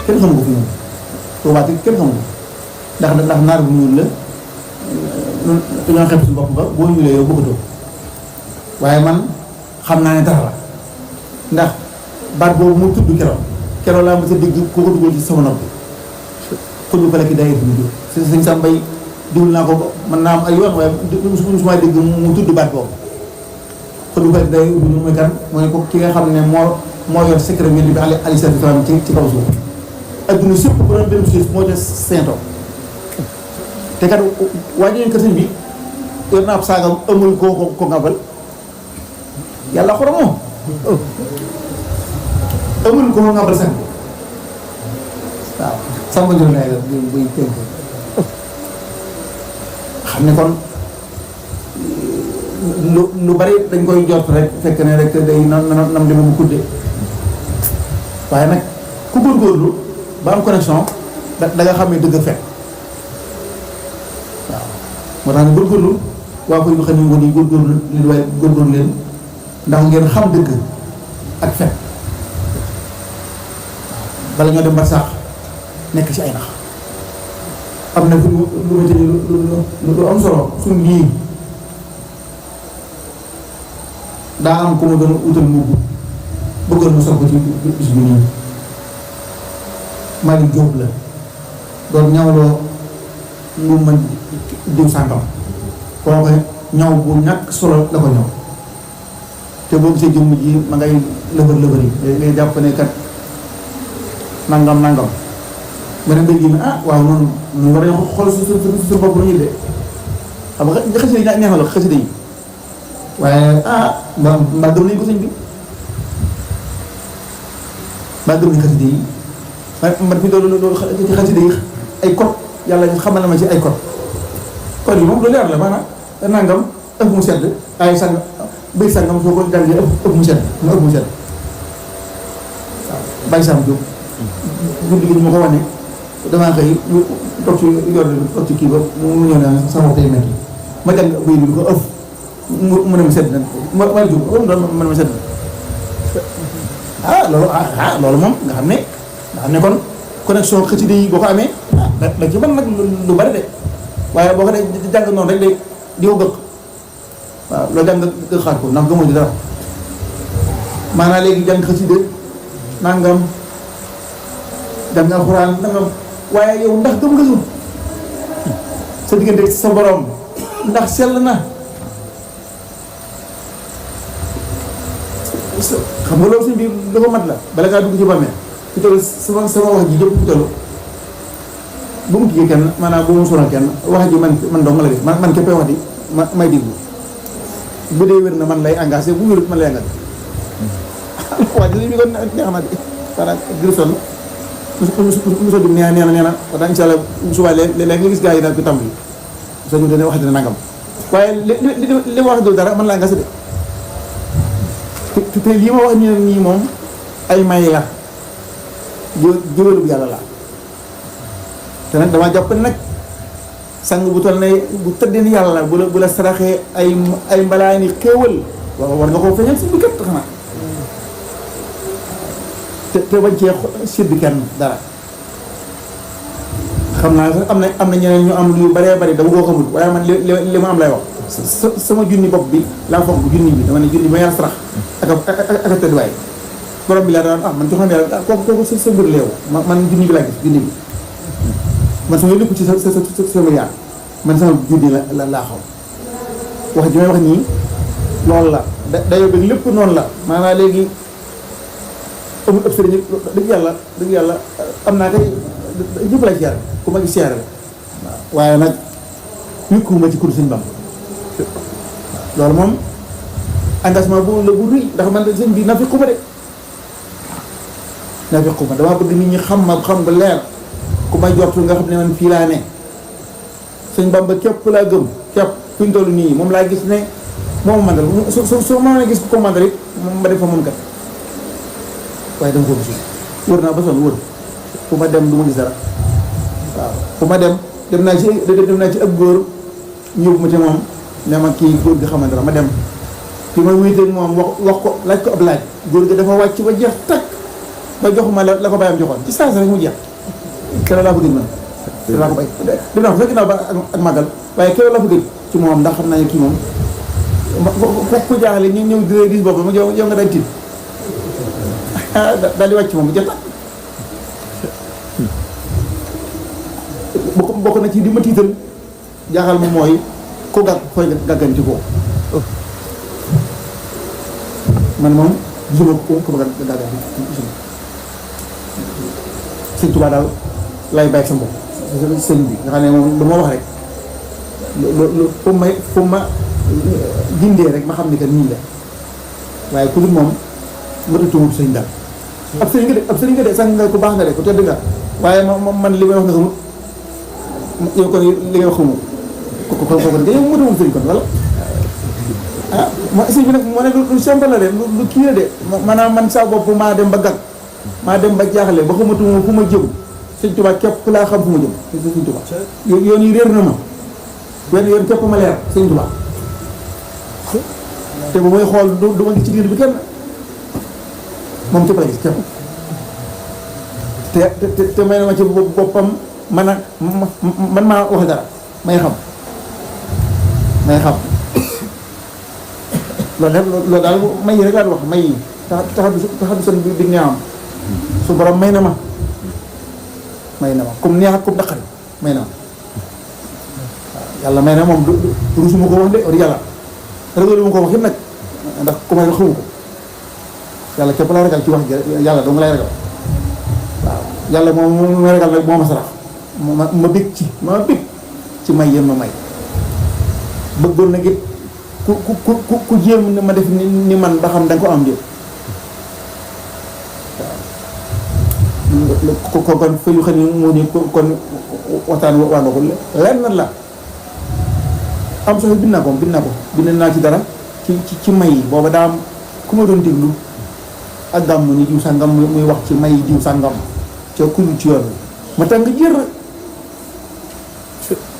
kenn xamu ko fi ñun Tuubaa kenn xamu ko ndax naar bu ñuul la dañoo xeeb suñu bopp ba boo ñuulee yow bëggatoo waaye man xam naa ne dara la ndax baat boobu mu tudd keroog laa ma sa dégg ku ko dugal ci sama noppi xuddu ko lekk day dund sëñ Sambay diwul naa ko mën naa am ay yoon waaye musuma dégg mu tudd baat boobu xuddu ko lekk day dund mooy kan mooy ko ki nga xam ne moo yor secret bi bi alayhi salaatu wa salaam ci kaw suuf adduna sépp bu doon benn suuf moo des seentoo te kat waa ñëwee kër sëñ bi yor naa ab saagam amul ko ngabal yàlla xoromoo amul ko ngabal sax waaw sàmm njëriñ lay la buy tënk xam ne kon lu bari dañ koy jot rek fekk ne rek day nam di mu kudde waaye nag ku góorgóorlu ba am connexion da nga xam ne dëgg fekk waaw moo tax ne góorgóorlu waa koy lu xam ne woon yi góorgóorlu leen waaye góorgóorlu leen ndax ngeen xam dëgg ak fekk bala ñoo dem ba sax nekk ci ay nax am na fi lu am solo suñ lii daa am ku ma doon utal mbubb bëggoon mu sol ko ci bis bi nii Malick Diop la doon ñawloo mu ma diw sàngam koo ko ñaw bu ñàkk solo la ko ñaw te boo gisee jëmm ji ma ngay lëbër yi ngay jàpp ne kat nangam ma ne mbir gi ne waaw noonu ñu war a xool su bopp lu ñuy de xam nga xasida yi neex na la xasida yi waaye mbaa gëm nañ ko sëñ bi mbaa gëm nañ xasida yi man fi loolu ci xasida yi ay code yàlla xamal na ma ci ay code yi moom lu leer la maanaam nangam ëpp mu sedd ay sang bëy sangam soo ko jàngee ëpp mu sedd waaw bàyyi sam jóg guddi gi ñu ma ko wane damaa xëy toog ci yor toog ci kii ba mu ñëw ne sama wax tey metti ma jàng bëy bi ko ëf mu ne ma sedd na ma jóg man ma sedd loolu moom nga xam ne kon connexion xasida yi boo ko amee da ci mën nag lu bari de waaye boo ko dee jàng noonu rek day di ko gëq waaw loo jàng gëq xaar ko ndax gëmoo di dara maanaam léegi jàng xasida nangam jàng alxuraan nangam waaye yow ndax gëm nga sa diggante sa borom ndax sell na xam nga loolu suñ biir dafa mat la bala ngaa dugg ci bàmmeel fi toll sama wax ji jëpp fi toll bu mu kii kenn maanaam bu mu sonal kenn wax ji man dong la def man képpay wax di may déglu bu dee wér na man lay engagé bu wérut man lay engagé waa ji bi kon neex na di maanaam gir sonn muso dum nee na wax insha Allah suba léeg-léeg nga gis gars yi daal ko tàmbali so ñu dana wax dina nangam waaye li wax dul dara man laa engagé de te lii ma wax nii moom ay may la jëwalub yàlla la te nag dama jàpp ne nag sang bu toll ne bu tëddee ni yàlla bu la saraxee ay mbalaani xéewal war nga koo feeñal si bi kat xanaa te bañ cee séddu kenn dara xam naa sax am na ñeneen ñu am lu baree bari dama koo xamul waaye man li ma am lay wax sama junni bopp bi laa foog junni bi dama ne junni bi ma yàlla sarax ak tëdduwaay borom bi laa daan man joxoon yàlla kooku sa mbir leew man junni bi laa gis junni bi man sama lépp ci sa milliard man sama junni la laa xaw wax ji may wax nii loolu la dayoo bi lépp noonu la maanaam léegi amul ëpp sëriñ dëgg yàlla am naa kay ñëpp lay siyaare ku ma gis siyaare la waaw waaye nag wékkuwuma ci kuréel Sëñ Bamba loolu moom engagement bu rëy ndax man sëñ bi nafiquma de nafiquma damaa bëgg nit ñi xam nga leer ku may jortu nga xam ne man fii laa ne Sëñ Bamba képp laa gëm képp fi ñu toll nii moom laa gis ne moom mandal soo ma gis ko mandal it moom ma def fa moom kat waaye dama ko gis wër naa ba sonn wër fu ma dem du ma gis dara waaw fu ma dem naa ci ab góor ñëw ma ci moom ne ma kii góor gi xamante ma dem fi ma wéeteeg moom wax ko laaj ko ab laaj góor gi dafa wàcc ba jeex takk ba joxuma la ko bàyyam joxoon ci saa si rek mu jeex keroog laa ko dégg man keroog laa ko bay dinaa ko fekk ginnaaw ba ak màggal waaye keroog laa ko dégg ci moom ndax xam naa ne kii moom ku jaaxle ñu ñëw di diis boppam yow nga day tiit daal di wàcc moom bu jot bokk na ci di ma tiital jaaxal ma mooy ku gàgg koy gàgganti ko man moom gisuma ko ma gàgganti gisuma Sëñ Tuubaa daal lay bàyyi sa bopp sëñ bi nga xam ne moom lu ma wax rek lu fu ma gindee rek ma xam ni que nii la waaye ku dul moom matatuwul sëñ daal ab sëriñ nga de sax nga ku baax nga de ku tedd nga waaye man li may wax nga xamul yow kon li ngay wax xamul ko nga yow matawul sëriñ kon wala ah ma sëñ bi nag moo ne lu simple la de lu kii la de maanaam man sa bopp maa dem ba gàgg maa dem ba jaaxle ba xamatuma fu ma jëm Sëñ Tuubaa képp laa xam fu ma jëm Sëñ Tuubaa yoon yi réer na ma wenn yoon képp ma leer Sëñ Tuubaa te bu may xool du ma gis ci diir bi kenn moom képp la gis képp te may na ma ci boppam man maa wax dara may xam loolu daal may yi rek laa wax may yi taxa du son bi ñaam su borom may na ma comme neex ak comme daqari may na ma waaw yàlla may na moom du rusuma ko wax de wax yàlla ragaluma ko wax yëpp nag ndax ku may xamu ko yàlla képp laa ragal ci wax ji yàlla dong lay ragal waaw yàlla moom may ragal nag moo ma sarax ma bég ci may yéen ma may bëggoon nag it ku jéem ma def ni man ba xam da nga ko am jël waaw kon fa yu xam ne moo ni kon waxtaan waa nga ko lenn la am soxla bind naa ci dara ci may yi booba daa am ku ma doon déglu ak gàmm ni diw sàngam muy wax ci may diw sàngam ca kulu ci yoon bi ma tàng jër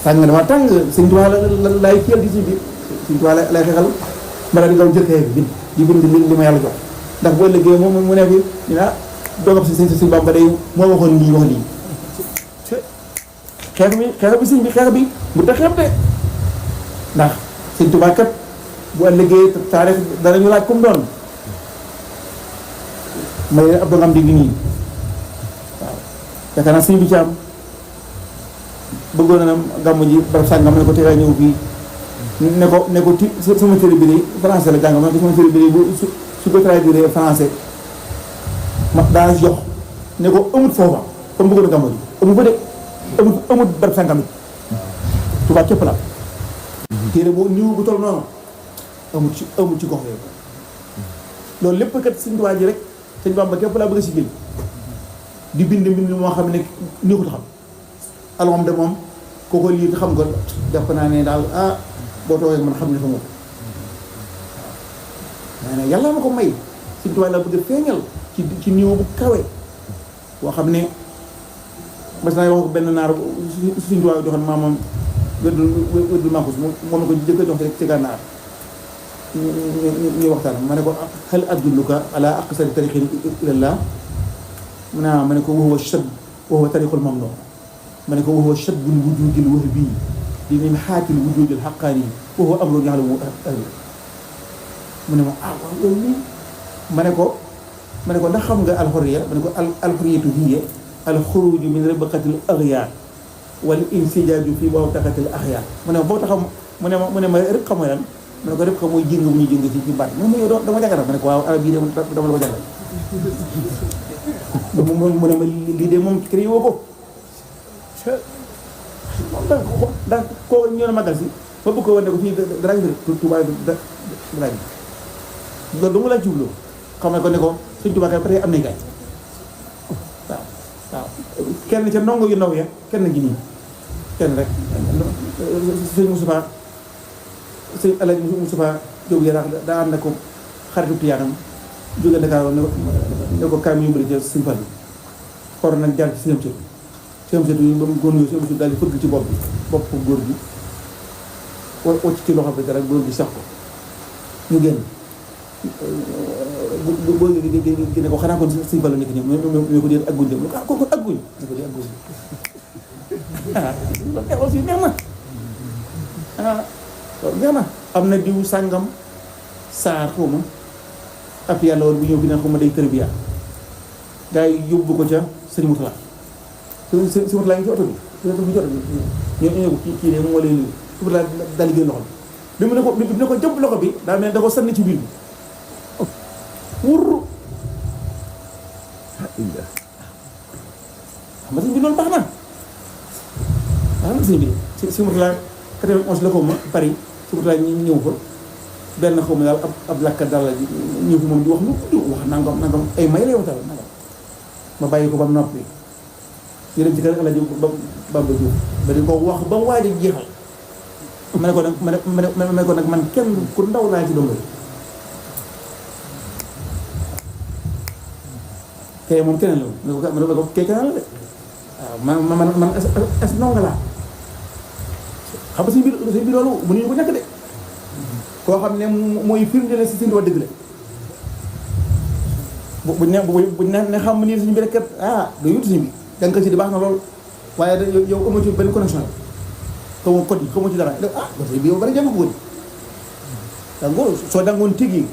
tàng dama tàng Sëñ Tuubaa lay kiyal di ci biir Sëñ Tuubaa lay xexal ma daal di gaw jël kay bi bind li ma yàlla jox ndax boo liggéey moom mu nekk ñu ne doogam si Sëñ Bamba day moo waxoon lii wax lii xeex bi sëñ bi xeex bi mu ta xeeb de ndax Sëñ Tuubaa kat bu ëllëgee taarix danañu laaj comme doon may ab dongam di nii waaw yaakaar naa sëñ bi ci am bëggoon na gàmmu ji barab sàngam ne ko tegaa ñëw fii ne ko ti sama téere bi de français la jàng ma sama téere bi de bu su ko traduire français ma daa jox ne ko amut foofa comme bëggoon a gàmmu ji amut fa de amut barab sàngam it Tuubaa képp la téere boo niw bu toll noonu amut ci gox yooyu loolu lépp kat Sëñ Tuubaa ji rek Sëñ Bamba képp laa bëgg a sigil di bind moo xam ne nii ko xam alxam de moom kooko lii xam ko jàpp naa ne daal boo toogee man xam ne xamoo ko waaye nag yàlla ma ko may Sëñ Tuubaa laa bëgg a feeñal ci niveau bu kawe boo xam ne mas naa wax ko benn naar Sëñ Tuubaa joxoon maamam wérdul Maxuus moom ko jëkk a jox rek ci gànnaar ñu waxtaan ma ne ko hal adulluka ala aqsari tariqin ilallah mu ne ma ne ko wa huwa tariqul mamnu ma ne ko wa huwa shaddul wujudil wahbi di min xaatil wujudil xaqaani wa huwa amrun yaxlamu ahlu mu ne ma waaw loolu ma ne ko ndax xam nga alxurriya ma ne ko alxurriyatu hiya alxuruju min rabaqatil axyaar wal insijaaju fi bawtaqatil axyaar mu ne boo taxam mu ne ma rek xam nga lan ma ne ko rek xam mooy jëng bu ñuy jëng ci baat mu ne yow dama jàngal ma ne ko waaw arab yi dama la ko jàngal mu ne ma lii de moom créé woo ko ndax koo ñëw na magal si ba bëgg ko wane ko fii dara ngi Tuubaa dara ngi loolu du ma laa jubloo xam ne ko Sëñ Tuubaa kay peut-être am nañ kay waaw kenn ca ndongo yu ndaw ya kenn ngi nii kenn rek sëñ Moustapha sëñ Alaaji Moustapha Jóob Yaraax daa ànd ko xaritu tiyaanam jóge Dakar ne ko kaay mu yóbbu ca Sëñ Fallu xor nag jaar ci sëñam setu yi ba mu góor yooyu sëñ daal di fëgg ci bopp góor gi wacc ci loxo bi dara góor gi sax ko ñu génn bu ne ko xanaa kon suñu bala nekk ñoom ñoo ko dee ak guñ dem ah kon ak guñ ñu ko dee ak guñ ah loolu aussi neex na ah loolu neex na am na diw sàngam saar xawma ab yàlla woon bu ñëw bi ne xawma day tërbiya gaa yi yóbbu ko ca sëriñ Moutala sëriñ Moutala ngi ci oto bi jot ñoo ñëw kii de moo lay nuyu su Moutala daal di génn loxo bi mu ne ko jëpp loxo bi daa mel da ko sànni ci biir bi wurru xam nga sëñ bi loolu baax na sëñ bi si Moutala 91 la ko ma Paris si Moutala ñëw fa benn xaw ma daal ab lakka dal ñëw fi moom di wax lu wax nangam ay may lay waxtaan nangam ma bàyyi ko ba noppi ñu dem ci kër Alaaji Bamba Diouf ba di ko wax ba waaj a jeexal ma ne ko nag ma ne ko nag man kenn ku ndaw laa ci dongo yi kay moom keneen la ma ne ko kay keneen la de waaw man as ndongo laa xam nga suñu biir loolu mënuñu ko ñàkk de koo xam ne mooy firnde si suñu wax dëgg la buñ ne xam ni suñu bi rek kat doo yut suñu bi da nga ko si di baax na lool waaye yow amoo ci benn connexion la xamoo code yi xamoo ci dara ba tey bi yow bari jàng ko woon dangoo soo dangoon tigi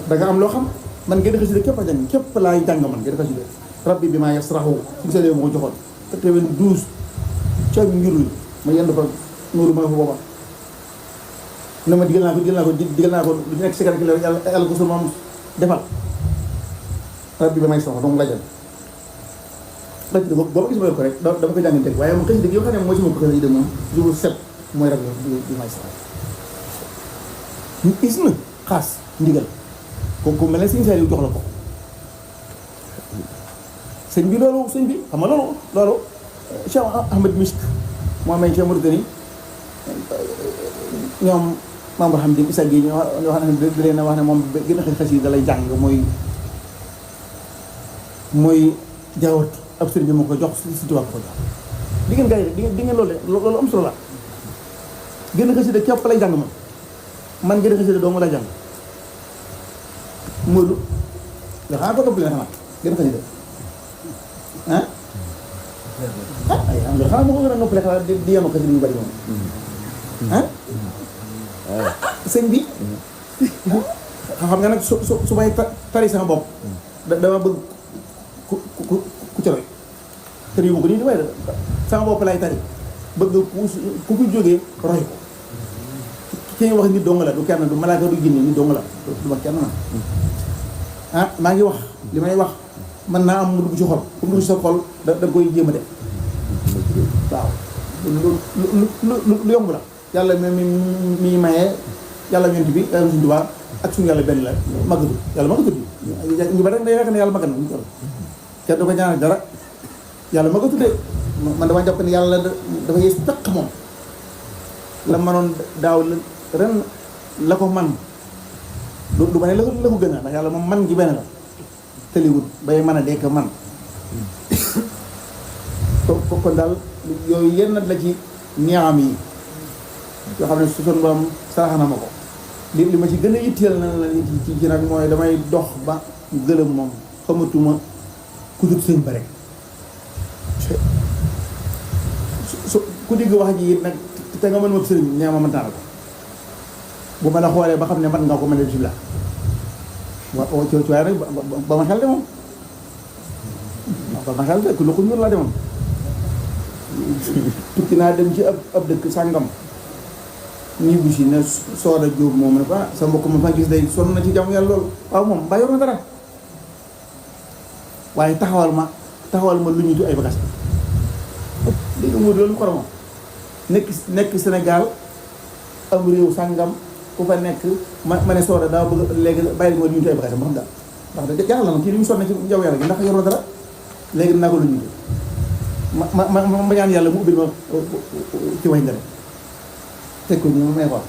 da nga am loo xam man ngeen xasida képp a jàng képp laay jàng man ngeen xasida rabbi bi maa yasrahu suñu sele ma ko joxoon 92 ca njurul ma yenn fa nuuru ma nga fa booba ne ma digal naa ko lu nekk sikar ki la yàlla ko sul moom defal rabbi bi may soxla donc lajal xëy na boo ma gis ma ko rek dama ko jàngante waaye moom xëy na yoo xam ne mooy sama ko xëy na moom jubul set mooy rabbi bi may soxla gis na xaas ndigal ku mel ne sëñ Saaliw jox la ko sëñ bi loolu xam nga loolu Cheikh Ahmed Misk moo may Cheikh Mauritanie ñoom membre xam di Issa Gueye ñoo xam ne da leen a wax ne moom gën a xas yi da lay jàng mooy jaawat ab sëriñ bi ma ko jox si tubaab ko jox di ngeen gars yi di ngeen loolu am solo la gën a xas yi képp lay jàng man gën a xas yi doo ma lay jàng Moodu nga xanaa ko topp leen xanaa gën a xas yi ay am nga xanaa moo ko gën a noppale xanaa di yenu xas yi ñu bari moom sëñ bi xam nga nag su may tari sama bopp dama bëgg ku ca roy tari wu ko nii di waaye sama bopp lay tari bëgg ku fi jógee roy ko ki ñu wax nit dong la du kenn du malaaka du jinne nit dong la du ma kenn na maa ngi wax li may wax mën naa am mu dugg ci xol ku mu dugg ci sa xol da koy jéem a def waaw lu yomb la yàlla mi mayee yàlla ñeent bi yàlla suñu Tuubaa ak suñu yàlla benn la màggatu yàlla màggatu bi ñu bari day fekk ne yàlla màggat na ñu kenn du ko ñaanal dara yàlla màggatu de man dama jàpp ne yàlla dafa yées peq moom la manoon daaw ren la ko man du ma ne la ko gën a ndax yàlla moom man gi benn la tëliwut bay mën a dekk man kon daal yooyu yenn la ci ñaam yi yoo xam ne su son borom sarax na ma ko li ma ci gën a yitteel na la ci nag mooy damay dox ba gëlëm moom xamatuma ku dul sëñ ba rek su ku digg wax ji it nag te nga mën ma sëriñ ñaa ma mëntaana ko bu ma la xoolee ba xam ne man nga ko mën a bisimilah waaw ci waaye rek ba ma xel de moom ba ma xel de ku lu ñur laa de moom tukki naa dem ci ab dëkk sàngam ñii bu si ne Sooda Jóob moom ne ko sa mbokk ma fa gis day sonn na ci jàmm yàlla loolu waaw moom ba yor na dara waaye taxawal ma lu ñu tu ay bagages dégg nga loolu mu xoromoon nekk Sénégal am réew sàngam ku fa nekk ma ne Sooda daa bëgg léegi bàyyi ma lu ñu tu ay bagages ma xam daal ndax jaaxal na ma kii li mu sonn ci jaww yàlla gi ndax yor na dara léegi dinaa ko lu ñu ma ñaan yàlla mu ubbil ma ci wañ dara teg ko ñu may ko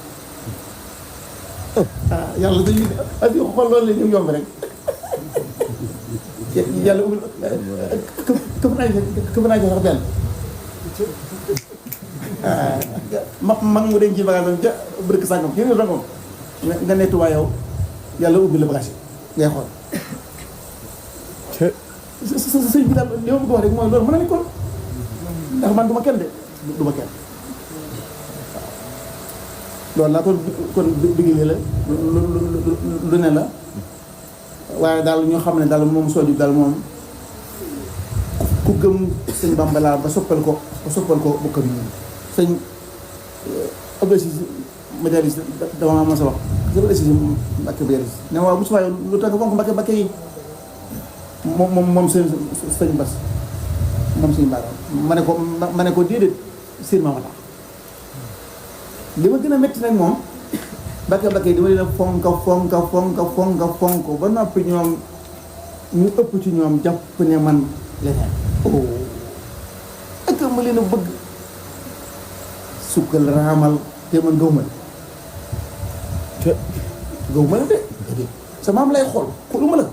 yàlla dañuy ak xool loolu la ñu yomb rek yàlla ubbil këf naa ci sax benn mag mu denc ci bagage ca bërëk sàngam kii nga sàngam nga nettuwaa yow yàlla ubbi la bagage yi ngay xool sëñ bi daal li ma bëgg wax rek mooy loolu mën na ni kon ndax man du ma kenn de du ma kenn loolu laa kon digg la lu ne la waaye daal ñoo xam ne daal moom sooju daal moom ku gëm sëñ Bamba laa ba soppal ko bokkam yi sëñ Abdou Cissé majalis dama mos a wax sëñ Abdou Cissé Mbàkke Baris ne waaw bu subaa lu tax fonk Mbàkke yi moom sëñ Bas moom sëñ Bara ma ne ko déedéet sëñ Maama tax li ma gën a métti nag moom Mbàkke yi dama leen a fonk ba noppi ñoom ñu ëpp ci ñoom jàpp ne man leneen ak ma leen a bëgg sukkal raamal te man gaw ma la de sa maam lay xooluma la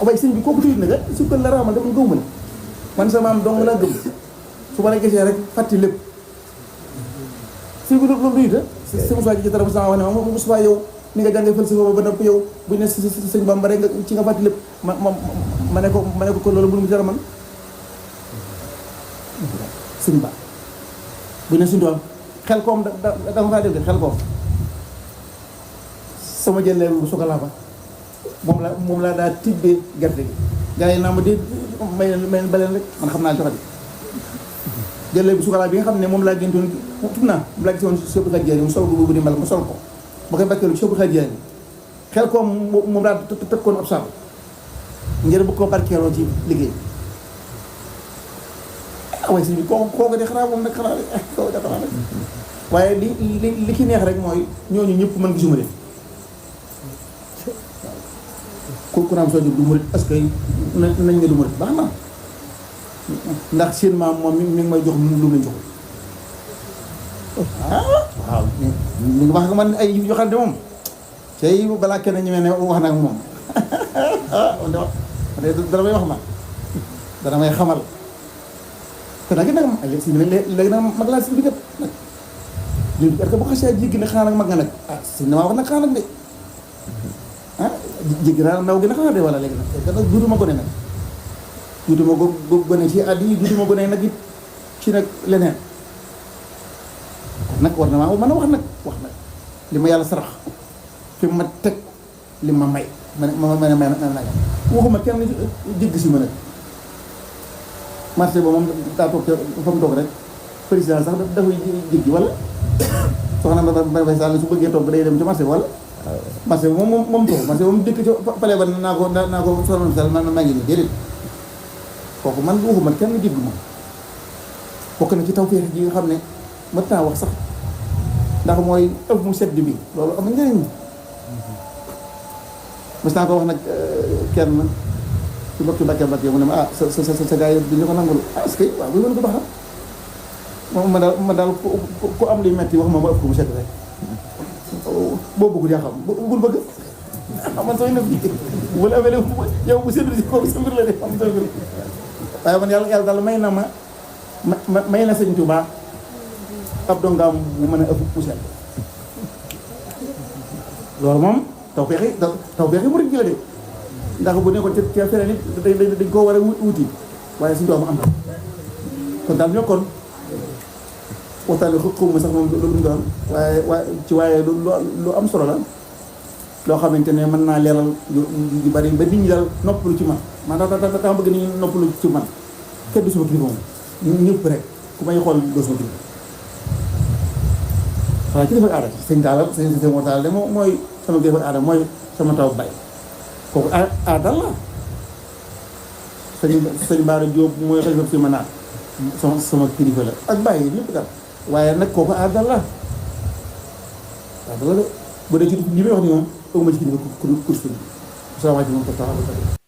waaye sëñ bi kooku tuyit na nga sukkal la raamal te man gaw ma la man sa maam dong laa gëm su ma la gisee rek fàtti lépp sëñ bi loolu duyita sëñ Moussa ji ci dara sama wax ne ma Moussa yow ni nga jàngee fël si boobu ba nopp yow bu ne sëñ Bamba rek nga ci nga fàtti lépp ma ne ko loolu bu mu dara man sëñ Ba bu ne suñu doom xel koom da nga faa def de xel koom sama jëlee bu sokolaa ba moom laa daa tibbee gerte gi gars yi naa ma dee may baleen rek man xam naa joxati jëlee bu sokolaa bi nga xam ne moom laa géntoon tub naa moom laa gisoon sëpp xaj mu sol ko boobu di mbal ma sol ko ba koy bakkeelu sëpp xaj xel koom moom laa tëg koon ab saabu ngir bu ko barkeeloo ci liggéey waaye sëñ bi kooku de xanaa moom nag xanaa kooku de xanaa nag waaye li ki neex rek mooy ñooñu ñëpp mën gisuma leen ku naam soo du murit parce que nañ ne du murit baax na ndax seen maam moom mi ngi may jox lu mu joxul waaw mi ngi wax nga man ay yoo xam ne moom tey balaa kenn ñemee ne wax nag moom dara may wax ma dara may xamal kon nag si léegi nag mag laa si bi kat nag léegi parce que bu xasee jéggi ne xanaa nag mag nga nag si damaa wax nag xanaa nag de jéggi naa ndaw gi na xanaa de wala léegi nag nag duutuma gone nag duutuma gone ci at yi duutuma gone nag it ci nag leneen kon nag war na maa mën a wax nag li ma yàlla sarax fi ma teg li ma may ma ne may nag waxuma kenn jéggi si ma nag marché boobu moom daa toog fa mu toog rek président sax dafay jéggi wala soxna Mbaye Faye Sall su bëggee toog day dem ci marché bi wala marché bi moom toog marché bi moom dëkk ci pale ba naa ko soxna Sall maa ngi nii déedéet kooku man waxuma kenn jéggi moom bokk na ci tawfeex ji nga xam ne mën naa wax sax ndax mooy ëpp mu sedd bi loolu am na njëriñ mos naa ko wax nag kenn ci bokki Mbàkke mu ne ma sa gars yi duñu ko nangul est-ce que waaw bu mën ko baax na ma daal ku am luy metti wax ma ëpp ko mu sedd rek boo bëggul yaa xam bul bëgg man sooy nëf wala amee yow bu sedd si kooku sa mbir la de am sa mbir waaye man yàlla daal may na may na sëñ Tuubaa ab dongaam bu mën a ëpp mu sedd loolu moom tawfeexi murid gi la de ndax bu nekkoon ca feneen it dañ koo war a wuti waaye suñu doom am na kon daal ñoo kon waxtaan bi xaw ma sax moom lu mu doon waaye lu am solo la loo xamante ne mën naa leeral yu bari ba nit ñi daal noppalu ci man man daa bëgg nit ñi noppalu ci man kenn du sama kilifa moom ñëpp rek ku may xool doo sama kilifa waaw ci defar aada sëñ Talla sëñ Mor Talla de mooy sama kilifa aada mooy sama taw bay kooku aada la sëñ Baara Diop mooy xalifa si ma naat sama kilifa la ak bàyyi ñëpp daal waaye nag kooku aada la de bu dee ci li may wax ni moom ëguma ci kilifa kur salaamaaleykum wa rahmatulah